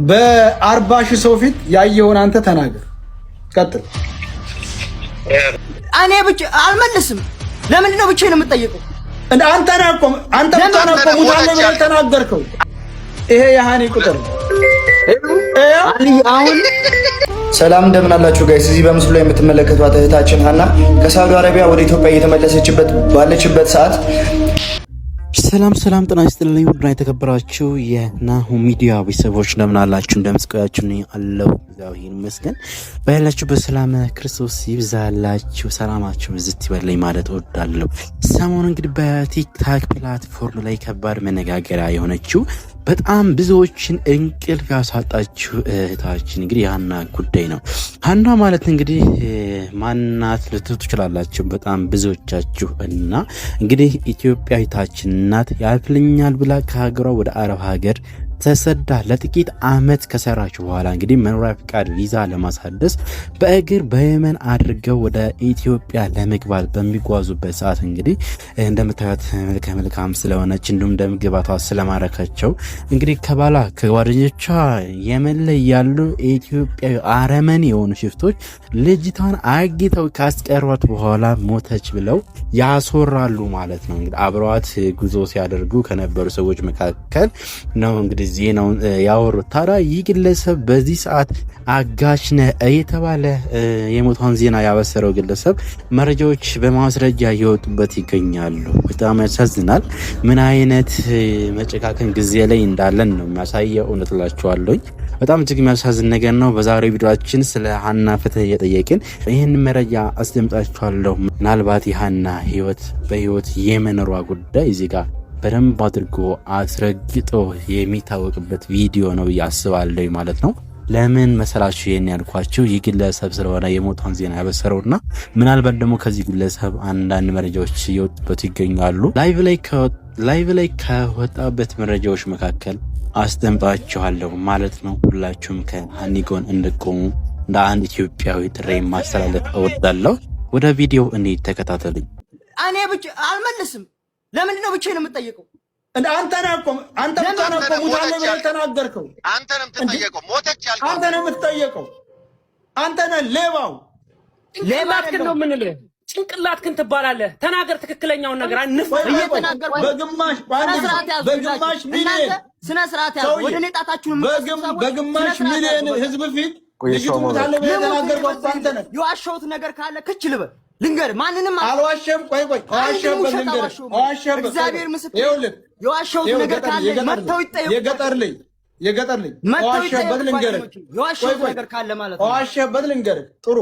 በ40,000 ሰው ፊት ያየውን አንተ ተናገር። ቀጥል። እኔ ብቻ አልመልስም። ለምንድን ነው ብቻዬን የምጠየቀው? እንደ አንተ ነህ እኮ፣ አንተ ብቻ ነህ እኮ ሙታለ ብለህ ተናገርከው። ይሄ የሃኒ ቁጥር ነው። አሁን ሰላም እንደምን አላችሁ guys። እዚህ በምስሉ ላይ የምትመለከቷት እህታችን ሀና ከሳውዲ አረቢያ ወደ ኢትዮጵያ እየተመለሰችበት ባለችበት ሰዓት። ሰላም ሰላም፣ ጤና ይስጥልኝ ውድና የተከበራችሁ የናሁ ሚዲያ ቤተሰቦች፣ እንደምን አላችሁ? እንደምን ቆያችሁ? እኔ አለሁ፣ እግዚአብሔር ይመስገን። ባላችሁበት ሰላም ክርስቶስ ይብዛላችሁ፣ ሰላማችሁ ብዝት ይበልኝ ማለት እወዳለሁ። ሰሞኑን እንግዲህ በቲክታክ platform ላይ ከባድ መነጋገሪያ የሆነችው፣ በጣም ብዙዎችን እንቅልፍ ያሳጣችው እህታችን እንግዲህ የሀና ጉዳይ ነው። ሀና ማለት እንግዲህ ማናት ልትሉ ትችላላችሁ በጣም ብዙዎቻችሁ። እና እንግዲህ ኢትዮጵያዊታችን ናት። ያልፍልኛል ብላ ከሀገሯ ወደ አረብ ሀገር ተሰዳ ለጥቂት ዓመት ከሰራች በኋላ እንግዲህ መኖሪያ ፍቃድ ቪዛ ለማሳደስ በእግር በየመን አድርገው ወደ ኢትዮጵያ ለመግባት በሚጓዙበት ሰዓት እንግዲህ እንደምታዩት መልከ መልካም ስለሆነች እንዲሁም ደምግባቷ ስለማረካቸው እንግዲህ ከባላ ከጓደኞቿ የመን ላይ ያሉ ኢትዮጵያዊ አረመኔ የሆኑ ሽፍቶች ልጅቷን አግተው ካስቀሯት በኋላ ሞተች ብለው ያስወራሉ ማለት ነው። እንግዲህ አብረዋት ጉዞ ሲያደርጉ ከነበሩ ሰዎች መካከል ነው እንግዲህ ዜናውን ያወሩት። ታዲያ ይህ ግለሰብ በዚህ ሰዓት አጋች ነህ እየተባለ የሞቷን ዜና ያበሰረው ግለሰብ መረጃዎች በማስረጃ እየወጡበት ይገኛሉ። በጣም ያሳዝናል። ምን አይነት መጨካከን ጊዜ ላይ እንዳለን ነው የሚያሳየው። እውነት እላችኋለሁኝ በጣም እጅግ የሚያሳዝን ነገር ነው። በዛሬው ቪዲዮአችን ስለ ሀና ፍትህ እየጠየቅን ይህን መረጃ አስደምጣችኋለሁ። ምናልባት የሀና ህይወት በህይወት የመኖሯ ጉዳይ እዚህ ጋር በደንብ አድርጎ አስረግጦ የሚታወቅበት ቪዲዮ ነው ብዬ አስባለሁ ማለት ነው። ለምን መሰላችሁ ይህን ያልኳችሁ? ይህ ግለሰብ ስለሆነ የሞቷን ዜና ያበሰረው እና ምናልባት ደግሞ ከዚህ ግለሰብ አንዳንድ መረጃዎች እየወጡበት ይገኛሉ። ላይቭ ላይ ከወጣበት መረጃዎች መካከል አስደምጣችኋለሁ ማለት ነው። ሁላችሁም ከሀኒ ጎን እንድቆሙ እንደ አንድ ኢትዮጵያዊ ጥሪ ማስተላለፍ እወዳለሁ። ወደ ቪዲዮ እንሂድ፣ ተከታተሉኝ። እኔ ብቻ አልመልስም። ለምንድን ነው ብቻዬን የምጠየቀው? እንደ አንተ ነህ እኮ፣ አንተ ብቻ ነህ እኮ ሙታለ ብለህ ተናገርከው። አንተ ነህ የምትጠየቀው። ሞተች ያልከው አንተ ነህ የምትጠየቀው። አንተ ነህ ሌባው። ጭንቅላትክን ነው የምንልህ። ጭንቅላትክን ትባላለህ። ተናገር ትክክለኛውን ነገር። አንፍ እየተናገርኩ በግማሽ በግማሽ ሚሊዮን ስነ ስርዓት ያዙ። ወደ እኔ ጣታችሁን በግማሽ ሚሊዮን ህዝብ ፊት ልጅቱ ሙታለ ብለህ የተናገርከው አንተ ነህ። የዋሸሁት ነገር ካለ ክች ልበል፣ ልንገር። ማንንም አልዋሸም። ቆይ ቆይ፣ ዋሸህበት፣ ልንገርህ፣ ዋሸህበት። እግዚአብሔር ምስክር፣ ይኸውልህ፣ የዋሸሁት ነገር ካለ መተው ይጠየቁ። የገጠር ልጅ፣ የገጠር ልጅ፣ ዋሸህበት፣ ልንገርህ። የዋሸሁት ነገር ካለ ማለት ነው። ዋሸህበት፣ ልንገርህ። ጥሩ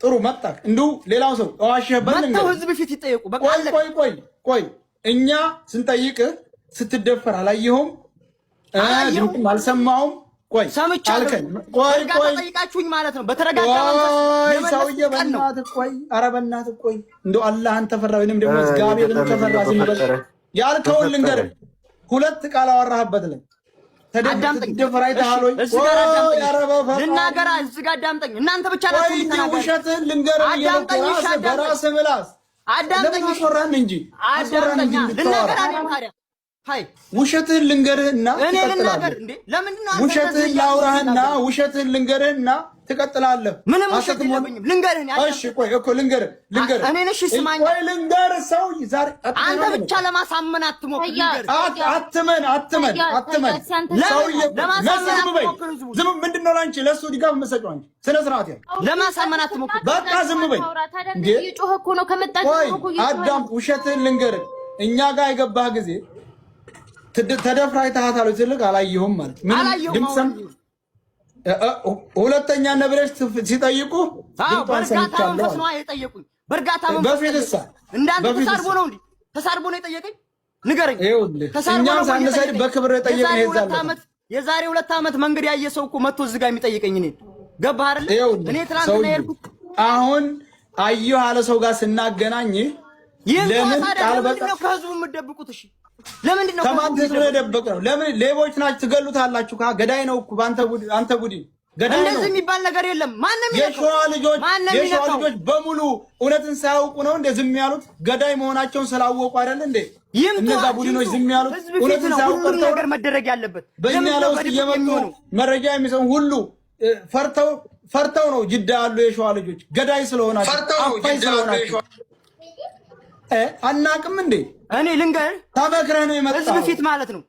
ጥሩ መጣህ። እንዲሁ ሌላው ሰው ዋሸህበት፣ ልንገርህ። መተው ህዝብ ፊት ይጠየቁ። በቃ ቆይ ቆይ ቆይ ቆይ፣ እኛ ስንጠይቅህ ስትደፈር አላየሁም፣ ድምፅም አልሰማሁም። ቆይ ሰምቻለሁ። ቆይ ቆይ፣ ጠይቃችሁኝ ማለት ነው። በተረጋጋ መንፈስ ሰውዬ፣ በእናትህ ቆይ፣ ኧረ በእናትህ ቆይ። እንደው አላህን ተፈራ ወይንም ደግሞ እግዚአብሔርን ተፈራ ዝም በል። ያልከውን ልንገርህ። ሁለት ቃል አወራህበት ላይ ስትደፈር አይተሃል ወይ? እዚህ ጋር አዳምጠኝ፣ ልናገራ። እዚህ ጋር አዳምጠኝ። እናንተ ብቻ ናችሁ የምትናገሩት። ውሸትህን ልንገርህ። አዳምጠኝ፣ በራስህ ምላስ አዳምጠኝ። አስወራን እንጂ አስወራን እንጂ። ልናገር አይደል ታዲያ? ሀይ፣ ውሸትህን ልንገርህና እኔ ልናገር እንዴ? ለምንድን ነው ውሸትህን ላውራህና ውሸትህን ልንገርህና ትቀጥላለህ። ምንም ውሸት የለብኝም። ልንገርህ። እሺ ቆይ እኮ ልንገርህ፣ ልንገርህ። እኔን እሺ ስማኝ። ቆይ ልንገርህ። ሰው ዛሬ አንተ ብቻ ለማሳመን አትሞክር። ልንገርህ። አትመን፣ አትመን፣ አትመን። ሰውዬ ለማሳመን አትሞክር። ዝም ምንድን ነው ለአንቺ ለእሱ ድጋፍ የምትሰጪው አንቺ? ስነ ስርዓት ያዝ። ለማሳመን አትሞክር። በቃ ዝም በይ። እንዴ እየጮኸ እኮ ነው ከመጣ። ቆይ አዳም፣ ውሸትህን ልንገርህ። እኛ ጋር የገባህ ጊዜ ተደፍራ አይተሃታል ትልቅ አላየሁም ማለት ምንም ድምፅ ሁለተኛ ነብረሽ ሲጠይቁ ድምጿን ሰምቻለሁ ነው የጠየቁኝ። በእርጋታ መንፈስ በፊትሳ እንዳንተ ተሳድቦ ነው እንዴ? ተሳድቦ ነው የጠየቀኝ? ንገረኝ። እኛም ሳንሰድብ በክብር የጠየቅነው የዛን የዛሬ 2 ዓመት መንገድ ያየ ሰው እኮ መጥቶ እዚህ ጋር የሚጠይቀኝ እኔን። ገባህ አይደለ? እኔ ትናንትና የሄድኩት አሁን አየሁ አለ ሰው ጋር ስናገናኝ ለምን ቃል በቃል ከህዝቡ የምትደብቁት? እሺ ለምንድን ነው ከማን ህዝብ ነው የደበቅነው? ለምን ሌቦች ናችሁ ትገሉታላችሁ? ገዳይ ነው እኮ በአንተ ቡድን፣ አንተ ቡድን ገዳይ ነው። እንደዚህ የሚባል ነገር የለም። ማንም የሸዋ ልጆች ማንም የሸዋ ይነካው? ልጆች በሙሉ እውነትን ሳያውቁ ነው እንደ ዝም ያሉት? ገዳይ መሆናቸውን ስላወቁ አይደል እንዴ? ይምጡ፣ እነዛ ቡድኖች ዝም ያሉት ህዝብ ፊት እውነትን ነው ሳያውቁ ሁሉም ቀርተው ነገር መደረግ ያለበት። በእኛ ለምንድን ነው ላይ ውስጥ በድብቅ እየመጡ የሚሆነው? መረጃ የሚሰሙ ሁሉ ፈርተው ፈርተው ነው ጅዳ ያሉ የሸዋ ልጆች ገዳይ ስለሆናችሁ አፋኝ ስለሆናችሁ አናቅም እንዴ? እኔ ልንገርህ፣ ተመክረህ ነው የመጣው። ህዝብ ፊት ማለት ነው።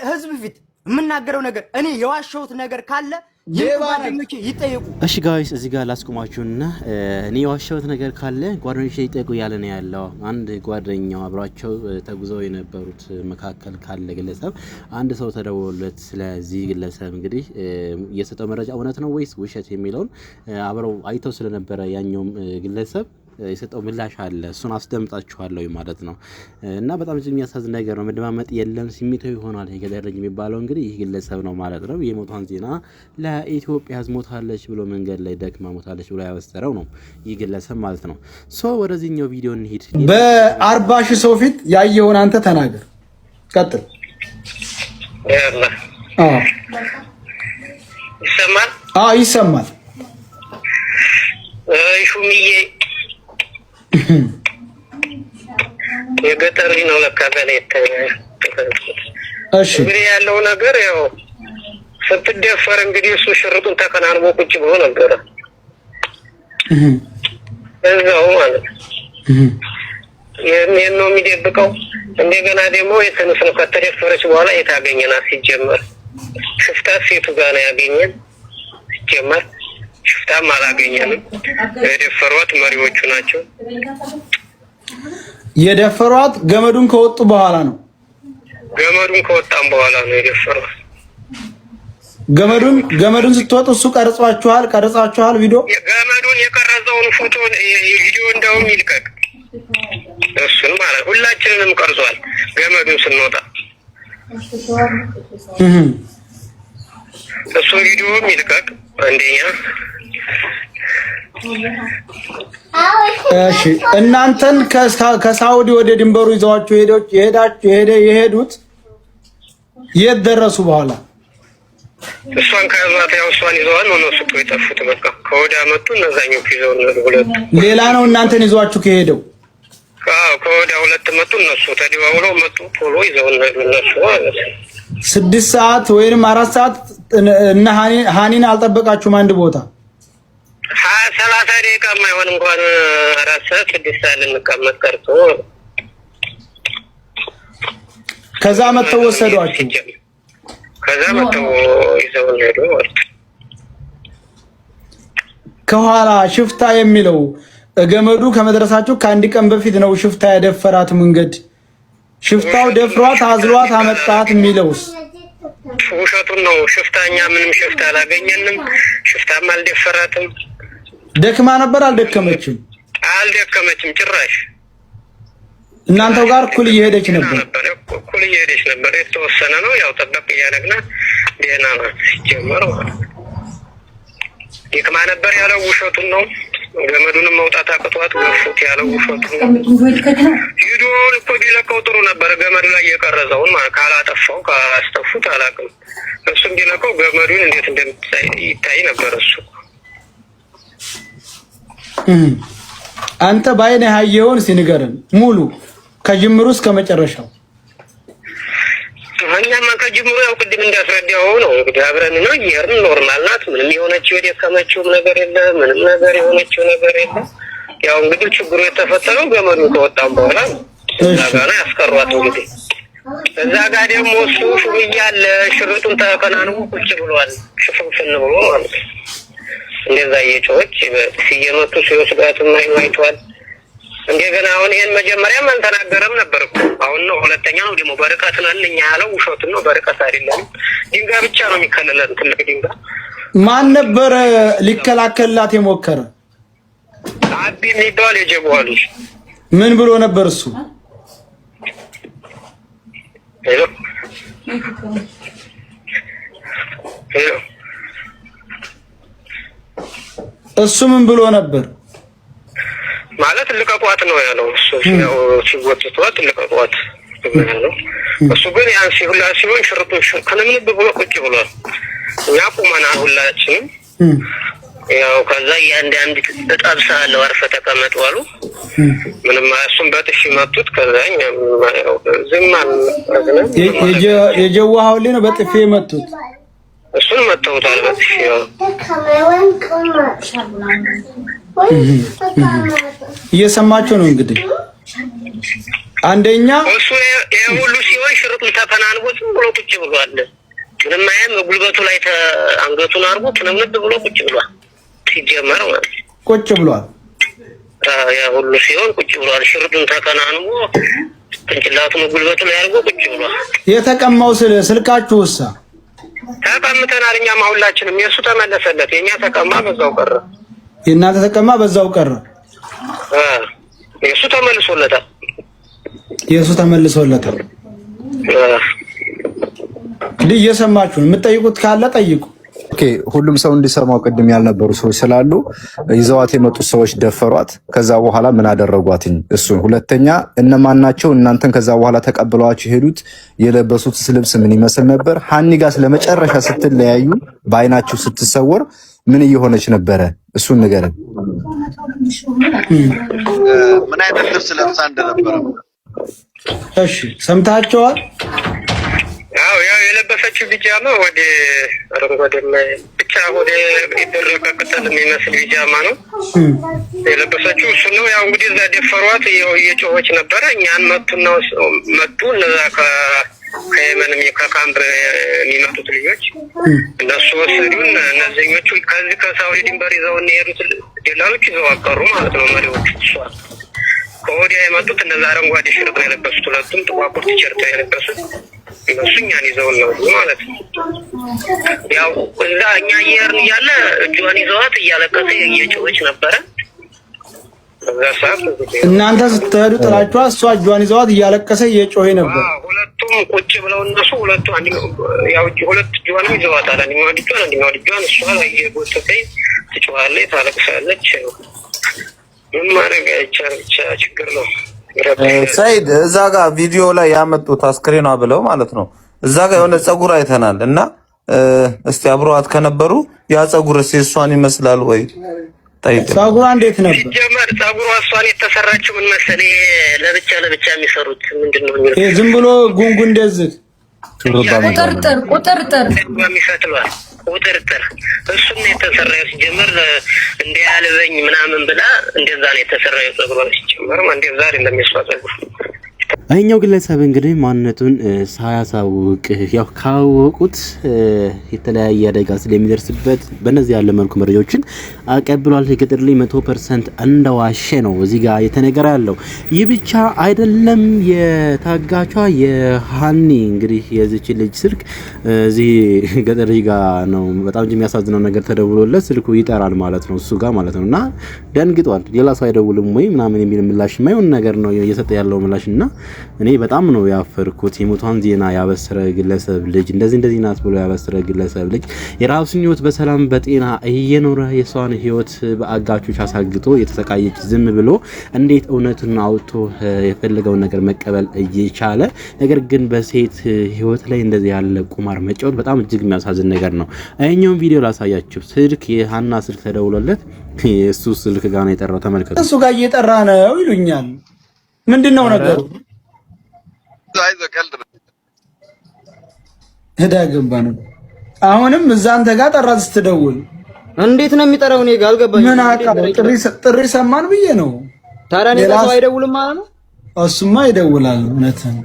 ህዝብ ፊት የምናገረው ነገር እኔ የዋሸሁት ነገር ካለ ሌባ ነህ። ጓደኞቼ ይጠየቁ። እሺ guys፣ እዚህ ጋር ላስቆማችሁና እኔ የዋሸሁት ነገር ካለ ጓደኞቼ ይጠይቁ እያለ ነው ያለው። አንድ ጓደኛው አብሯቸው ተጉዘው የነበሩት መካከል ካለ ግለሰብ አንድ ሰው ተደውሎለት ስለዚህ ግለሰብ እንግዲህ የሰጠው መረጃ እውነት ነው ወይስ ውሸት የሚለውን አብረው አይተው ስለነበረ ያኛውም ግለሰብ የሰጠው ምላሽ አለ። እሱን አስደምጣችኋለሁ ማለት ነው። እና በጣም እጅግ የሚያሳዝን ነገር ነው። መደማመጥ የለም፣ ስሜታዊ ይሆናል። የገጠር ልጅ የሚባለው እንግዲህ ይህ ግለሰብ ነው ማለት ነው። የሞቷን ዜና ለኢትዮጵያ ሕዝብ ሞታለች ብሎ መንገድ ላይ ደክማ ሞታለች ብሎ ያበሰረው ነው ይህ ግለሰብ ማለት ነው። So ወደዚህኛው ቪዲዮ እንሂድ። በ40,000 ሰው ፊት ያየውን አንተ ተናገር። ቀጥል። ያላ አዎ። ይሰማል። አዎ፣ ይሰማል። ሹምዬ የገጠር ልጅ ነው ለካ ገና እሺ። እንግዲህ ያለው ነገር ያው ስትደፈር እንግዲህ እሱ ሽርጡን ተከናንቦ ቁጭ ብሎ ነበረ እዛው ማለት ነው። ይህን ነው የሚደብቀው። እንደገና ደግሞ የትንስ ነው ከተደፈረች በኋላ የት አገኘናት? ሲጀመር ሽፍታ ሴቱ ጋር ነው ያገኘን። ሲጀመር ሽፍታም አላገኘንም። የደፈሯት መሪዎቹ ናቸው። የደፈሯት ገመዱን ከወጡ በኋላ ነው። ገመዱን ከወጣም በኋላ ነው የደፈሯት። ገመዱን ስትወጡ እሱ ቀርጿችኋል? ቀርጻችኋል ቪዲዮ? ገመዱን የቀረጸውን ፎቶ ቪዲዮ እንደውም ይልቀቅ። እሱን ማለት ሁላችንንም ቀርጿል። ገመዱን ስንወጣ እሱን ቪዲዮም ይልቀቅ። አንደኛ እሺ፣ እናንተን ከሳውዲ ወደ ድንበሩ ይዘዋችሁ የሄዱት የት ደረሱ በኋላ? እሷን ከያዟት ያው እሷን ይዘዋል ነው እነሱ እኮ የጠፉት። በቃ ከወዲያ መጡ እነዛኞቹ ይዘው ሁለቱ። ሌላ ነው እናንተን ይዟችሁ ከሄደው? አዎ፣ ከወዲያ ሁለት መጡ እነሱ ተደዋውለው መጡ ቶሎ ይዘው እነሱ ማለት ነው። 6 ሰዓት ወይንም 4 ሰዓት እነ ሃኒን አልጠበቃችሁም አንድ ቦታ? 20 30 ደቂቃ የማይሆን እንኳን 4 ሰዓት 6 ሰዓት ልንቀመጥ ቀርቶ። ከዛ መጥተው ወሰዷችሁ? ከዛ መጥተው ይዘውን ሄዱ ማለት ነው። ከኋላ ሽፍታ የሚለው ገመዱ ከመድረሳችሁ ከአንድ ቀን በፊት ነው ሽፍታ ያደፈራት መንገድ፣ ሽፍታው ደፍሯት አዝሏት አመጣት የሚለውስ? ውሸቱን ነው። ሽፍታኛ ምንም ሽፍታ አላገኘንም። ሽፍታም አልደፈራትም። ደክማ ነበር? አልደከመችም? አልደከመችም ጭራሽ። እናንተው ጋር እኩል እየሄደች ነበር? እኩል እየሄደች ነበር። የተወሰነ ነው ያው ጠበቅ እያደረግናት ደህና ናት ሲጀመር ማለት ነው። ደክማ ነበር ያለው ውሸቱን ነው። ገመዱንም መውጣት አቅቷት ገፉት ያለው ውሸቱን ነው። ቪዲዮውን እኮ ቢለቀው ጥሩ ነበር። ገመዱ ላይ የቀረጸውን ማለት ካላጠፋው ካላስጠፉት አላውቅም። እሱም ቢለቀው ገመዱን እንዴት እንደምታይ ይታይ ነበር እሱ። አንተ በዓይንህ ያየኸውን እስኪ ንገረን ሙሉ ከጅምሩ እስከ መጨረሻው። እኛማ ከጅምሩ ያው ቅድም እንዳስረዳው ነው እንግዲህ አብረን ነው እየሄድን normal ናት። ምንም የሆነችው የደከመችውም ነገር የለ፣ ምንም ነገር የሆነችው ነገር የለ። ያው እንግዲህ ችግሩ የተፈጠረው ገመዱ ከወጣም በኋላ ነው። እዛ ጋ ነው ያስቀሯት እንግዲህ። እዛ ጋ ደግሞ እሱ ሹም እያለ ሽርጡን ተከናንቦ ቁጭ ብሏል። ሽፍንፍን ብሎ ማለት ነው። እንደዛ እየጮኸች ሲየመቱ ሲወስዷትም አይቷል። እንደገና አሁን ይሄን መጀመሪያም አልተናገረም ነበር እኮ፣ አሁን ነው ሁለተኛ ነው ደግሞ በርቀት ነን እኛ ያለው ውሸቱን ነው። በርቀት አይደለም፣ ድንጋይ ብቻ ነው የሚከለለን፣ ትልቅ ድንጋይ። ማን ነበረ ሊከላከልላት የሞከረ? አቢ የሚባል የጀቦዋ ልጅ። ምን ብሎ ነበር እሱ? Hello hello። እሱ ምን ብሎ ነበር? ማለት ልቀቋት ነው ያለው እሱ። ያው ሲጎትቷት ልቀቋት ነው ያለው እሱ። ግን ያን ሲሁላ ሲሆን ሽርጡን ክንምንብ ብሎ ቁጭ ብሏል። እኛ ቁመናል ሁላችንም። ያው ከዛ እያንዳንድ እጠብስሃለሁ አርፈህ ተቀመጥ አሉ። ምንም እሱም በጥፊ መቱት። ከዛ እኛም ያው ዝም አልን። የጀዋሃው ላይ ነው በጥፊ መቱት። እሱን መተውታል በጥፊ። ያው እየሰማችሁ ነው እንግዲህ። አንደኛ እሱ ይሄ ሁሉ ሲሆን ሽርጡን ተከናንቦ ዝም ብሎ ቁጭ ብሏል። ምንም አያም ጉልበቱ ላይ አንገቱን አድርጎ ትንምድ ብሎ ቁጭ ብሏል። ሲጀመር ማለት ቁጭ ብሏል። ያ ሁሉ ሲሆን ቁጭ ብሏል። ሽርጡን ተከናንቦ ጭንቅላቱን ጉልበቱ ላይ አድርጎ ቁጭ ብሏል። የተቀማው ስልካችሁ ውሳ ተቀምተናል። እኛም ሁላችንም የእሱ ተመለሰለት፣ የእኛ ተቀማ በዛው ቀረ። የእናንተ ተቀማ በዛው ቀረ። የእሱ ተመልሶለታል። የእሱ ተመልሶለታል። እንግዲህ እየሰማችሁ ነው። የምትጠይቁት ካለ ጠይቁ። Okay፣ ሁሉም ሰው እንዲሰማው ቅድም ያልነበሩ ሰዎች ስላሉ ይዘዋት የመጡት ሰዎች ደፈሯት። ከዛ በኋላ ምን አደረጓትኝ? እሱን ሁለተኛ፣ እነማን ናቸው እናንተን ከዛ በኋላ ተቀብለዋችሁ የሄዱት? የለበሱት ልብስ ምን ይመስል ነበር? ሀኒ ጋር ለመጨረሻ ስትለያዩ በአይናችሁ ስትሰወር ምን እየሆነች ነበረ? እሱን ንገረን። ምን አይነት ልብስ ለብሳ እንደነበረ? እሺ ሰምታችኋል። ያው ያው የለበሰችው ቢጃማ ወደ አረንጓዴ ብቻ ወደ የደረቀ ቅጠል የሚመስል ቢጃማ ነው የለበሰችው። እሱ ነው ያው እንግዲህ እዛ ደፈሯት። ያው እየጮኸች ነበረ። እኛን መቱና መጡ። እነዛ ከየመን ከካምፕ የሚመጡት ልጆች እነሱ ወሰዱን። እነዚህኞቹ ከዚህ ከሳውዲ ድንበር ይዘውን የሄዱት ደላሎች ይዘው አቀሩ ማለት ነው መሪዎቹ። እሷ ከወዲያ የመጡት እነዛ አረንጓዴ ሽርጥ ነው የለበሱት፣ ሁለቱም ጥቋቁር ቲሸርት ነው የለበሱት። እነሱ እኛን ይዘውን ነው ማለት ነው። ያው እዛ እኛ እየሄድን እያለ እጇን ይዘዋት እያለቀሰ እየጮኸች ነበረ። በዛ ሰዓት እናንተ ስትሄዱ ጥላችኋት፣ እሷ እጇን ይዘዋት እያለቀሰ እየጮኸ ነበር። ሁለቱም ቁጭ ብለው እነሱ ሁለቱ ያው ሁለት እጇንም ይዘዋታል። አንደኛዋ እጇን አንደኛዋ እጇን እሷ እየጎተተኝ ትጮኻለች፣ ታለቅሳለች። ምን ማድረግ አይቻልም። ብቻ ችግር ነው። ሰይድ እዛ ጋር ቪዲዮ ላይ ያመጡት አስክሬኗ ብለው ማለት ነው። እዛ ጋር የሆነ ፀጉር አይተናል እና እስቲ አብረዋት ከነበሩ ያ ፀጉር እስቲ እሷን ይመስላል ወይ ጠይቅ። ፀጉሯ እንዴት ነበር? ሲጀመር ፀጉሯ እሷን የተሰራችው ምን መሰለህ፣ ለብቻ ለብቻ የሚሰሩት ምንድን ነው የሚሉት? ይሄ ዝም ብሎ ጉንጉን እንደዚህ ቁጥርጥር ቁጥርጥር የሚፈትሏል ቁጥርጥር እሱን ነው የተሰራው። ሲጀመር እንደ ያልበኝ ምናምን ብላ እንደዛ ነው የተሰራው ፀጉሯ። ሲጀመር እንደዛ አይደለም የእሷ ፀጉር። ይህኛው ግለሰብ እንግዲህ ማንነቱን ሳያሳውቅ ያው ካወቁት የተለያየ አደጋ ስለሚደርስበት በእነዚህ ያለ መልኩ መረጃዎችን አቀብሏል። የገጠር ላይ 100% እንደዋሸ ነው እዚህ ጋር የተነገረ ያለው። ይህ ብቻ አይደለም። የታጋቿ የሀኒ እንግዲህ የዚች ልጅ ስልክ እዚህ ገጠር ልጅ ጋር ነው። በጣም የሚያሳዝነው ነገር ተደውሎለት ስልኩ ይጠራል ማለት ነው፣ እሱ ጋር ማለት ነው። እና ደንግጧል። ሌላ ሰው አይደውልም ወይ ምናምን የሚል ምላሽ የማይሆን ነገር ነው እየሰጠ ያለው ምላሽ እና እኔ በጣም ነው ያፈርኩት። የሞቷን ዜና ያበሰረ ግለሰብ ልጅ እንደዚህ እንደዚህ ናት ብሎ ያበሰረ ግለሰብ ልጅ የራሱን ሕይወት በሰላም በጤና እየኖረ የሷን ሕይወት በአጋቾች አሳግቶ የተሰቃየች ዝም ብሎ እንዴት እውነቱን አውጥቶ የፈለገውን ነገር መቀበል እየቻለ ነገር ግን በሴት ሕይወት ላይ እንደዚህ ያለ ቁማር መጫወት በጣም እጅግ የሚያሳዝን ነገር ነው። ይኸኛውን ቪዲዮ ላሳያችሁ። ስልክ የሀና ስልክ ተደውሎለት እሱ ስልክ ጋር ነው የጠራው። ተመልከቱ። እሱ ጋር እየጠራ ነው ይሉኛል። ምንድን ነው ነገሩ? እዳ ገባ ነው። አሁንም እዛ አንተ ጋር ጠራ ስትደውል እንዴት ነው የሚጠራው? እኔ ጋር አልገባኝም። ምን አውቃለሁ? ጥሪ ሰማን ብዬ ነው። ታዲያ እኔ ጋር ሰው አይደውልም ማለት ነው? እሱማ ይደውላል። እውነትህን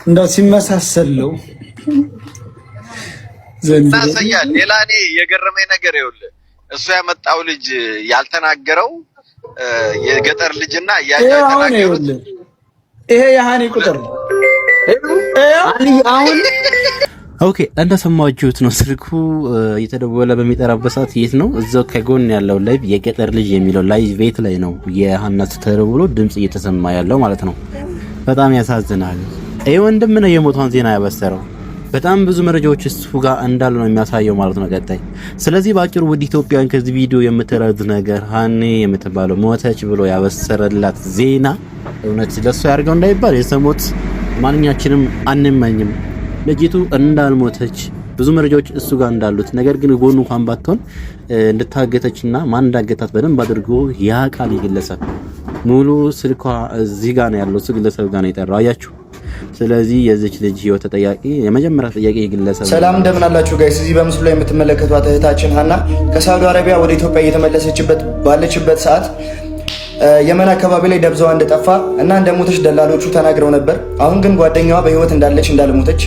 እንደው ሲመሳሰለው ዘንድሮ ያሳያል። ሌላ እኔ የገረመኝ ነገር ይኸውልህ እሱ ያመጣው ልጅ ያልተናገረው የገጠር ልጅና ያኛው የተናገሩት ይሄ የሃኒ ቁጥር ነው። አሁን Okay እንደሰማችሁት ነው። ስልኩ እየተደወለ በሚጠራበት ሰዓት የት ነው? እዛው ከጎን ያለው live የገጠር ልጅ የሚለው live ቤት ላይ ነው የሀና ተደውሎ ድምጽ እየተሰማ ያለው ማለት ነው። በጣም ያሳዝናል። ይህ ወንድም ነው የሞቷን ዜና ያበሰረው። በጣም ብዙ መረጃዎች እሱ ጋር እንዳሉ ነው የሚያሳየው ማለት ነው ቀጣይ። ስለዚህ በአጭሩ ውድ ኢትዮጵያን ከዚህ ቪዲዮ የምትረዱት ነገር ሀኒ የምትባለው ሞተች ብሎ ያበሰረላት ዜና እውነት ለሷ ያድርገው እንዳይባል የሰሞት ማንኛችንም አንመኝም። ልጅቱ እንዳልሞተች ብዙ መረጃዎች እሱ ጋር እንዳሉት፣ ነገር ግን ጎኑ እንኳን ባትሆን እንድታገተችና ማን እንዳገታት በደንብ አድርጎ ያውቃል። ግለሰብ ሙሉ ስልኳ እዚህ ጋር ነው ያለው፣ እሱ ግለሰብ ጋር ነው የጠራው። አያችሁ። ስለዚህ የዚች ልጅ ህይወት ተጠያቂ የመጀመሪያ ተጠያቂ የግለሰብ። ሰላም እንደምን አላችሁ guys። እዚህ በምስሉ ላይ የምትመለከቷት እህታችን ሀና ከሳውዲ አረቢያ ወደ ኢትዮጵያ እየተመለሰችበት ባለችበት ሰዓት የመን አካባቢ ላይ ደብዛዋ እንደጠፋ እና እንደሞተች ደላሎቹ ተናግረው ነበር። አሁን ግን ጓደኛዋ በህይወት እንዳለች፣ እንዳልሞተች፣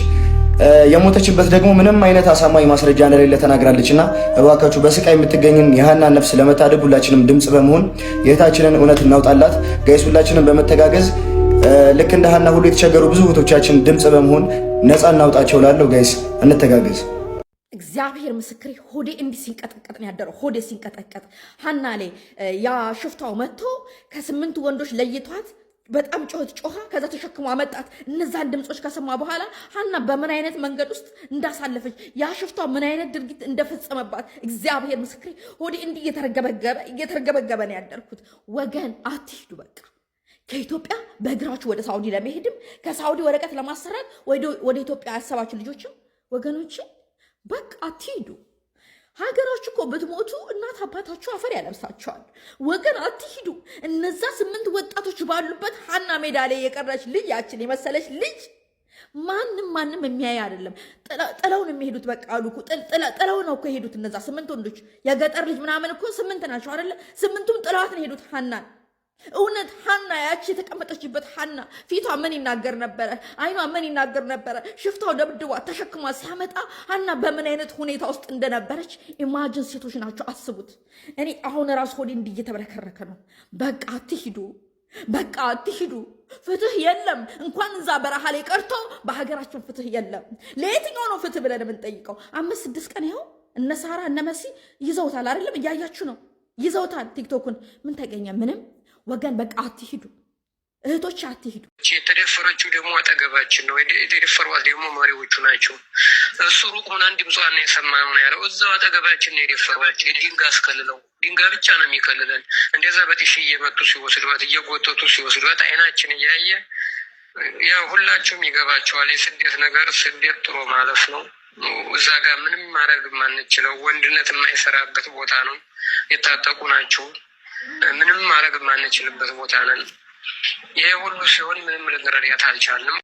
የሞተችበት ደግሞ ምንም አይነት አሳማኝ ማስረጃ እንደሌለ ተናግራለች። እና እባካችሁ በስቃይ የምትገኝን የሀና ነፍስ ለመታደግ ሁላችንም ድምጽ በመሆን የእህታችንን እውነት እናውጣላት። Guys፣ ሁላችንም በመተጋገዝ ልክ እንደ ሀና ሁሉ የተቸገሩ ብዙ እህቶቻችን ድምጽ በመሆን ነፃ እናውጣቸው። ላለው guys እንተጋገዝ። እግዚአብሔር ምስክሬ ሆዴ እንዲህ ሲንቀጠቀጥ ነው ያደረው። ሆዴ ሲንቀጠቀጥ ሀና ላይ ያ ሽፍታው መጥቶ ከስምንቱ ወንዶች ለይቷት በጣም ጮኸት ጮኻ፣ ከዛ ተሸክሞ አመጣት። እነዛን ድምፆች ከሰማ በኋላ ሀና በምን አይነት መንገድ ውስጥ እንዳሳለፈች፣ ያ ሽፍታው ምን አይነት ድርጊት እንደፈጸመባት፣ እግዚአብሔር ምስክሬ ሆዴ እንዲህ እየተርገበገበ እየተርገበገበ ነው ያደርኩት። ወገን አትሂዱ በቃ። ከኢትዮጵያ በእግራችሁ ወደ ሳውዲ ለመሄድም ከሳውዲ ወረቀት ለማሰራት ወደ ኢትዮጵያ ያሰባችሁ ልጆችም ወገኖች በቃ አትሂዱ። ሀገራችሁ እኮ ብትሞቱ እናት አባታችሁ አፈር ያለብሳቸዋል። ወገን አትሂዱ። እነዛ 8 ወጣቶች ባሉበት ሀና ሜዳ ላይ የቀረች ልጅ፣ ያችን የመሰለች ልጅ ማንም ማንም የሚያይ አይደለም። ጥለውን የሚሄዱት በቃ አሉ እኮ፣ ጥለው ነው እኮ የሄዱት እነዛ 8 ወንዶች፣ የገጠር ልጅ ምናምን እኮ 8 ናቸው አይደለ? ስምንቱም ጥለዋት ነው የሄዱት ሀናን። እውነት ሀና ያቺ የተቀመጠችበት ሀና ፊቷ ምን ይናገር ነበረ? አይኗ ምን ይናገር ነበረ? ሽፍታው ደብድቧት ተሸክሟ ሲያመጣ ሀና በምን አይነት ሁኔታ ውስጥ እንደነበረች imagine። ሴቶች ናቸው፣ አስቡት። እኔ አሁን ራሱ ሆዴ እንዲህ እየተብረከረከ ነው። በቃ አትሂዱ፣ በቃ አትሂዱ። ፍትህ የለም። እንኳን እዛ በረሃ ላይ ቀርቶ በሀገራችን ፍትህ የለም። ለየትኛው ነው ፍትህ ብለን የምንጠይቀው? 5 6 ቀን ይኸው እነ ሳራ እነ መሲ ይዘውታል አይደለም? እያያችሁ ነው፣ ይዘውታል ቲክቶኩን። ምን ተገኘ? ምንም። ወገን በቃ አትሂዱ፣ እህቶች አትሂዱ። የተደፈረችው ደግሞ አጠገባችን ነው። የተደፈሯት ደግሞ መሪዎቹ ናቸው። እሱ ሩቅ ሆነን ድምጿን የሰማነው ነው ያለው። እዛው አጠገባችን ነው የደፈሯት። ድንጋይ አስከልለው፣ ድንጋይ ብቻ ነው የሚከልለን። እንደዛ በጥፊ እየመቱ ሲወስዷት፣ እየጎተቱ ሲወስዷት አይናችን እያየ፣ ያው ሁላችሁም ይገባቸዋል። የስደት ነገር ስደት ጥሮ ማለፍ ነው። እዛ ጋር ምንም ማድረግ የማንችለው፣ ወንድነት የማይሰራበት ቦታ ነው። የታጠቁ ናቸው። ምንም ማድረግ የማንችልበት ቦታ ነን። ይሄ ሁሉ ሲሆን ምንም ልንረዳት አልቻልንም።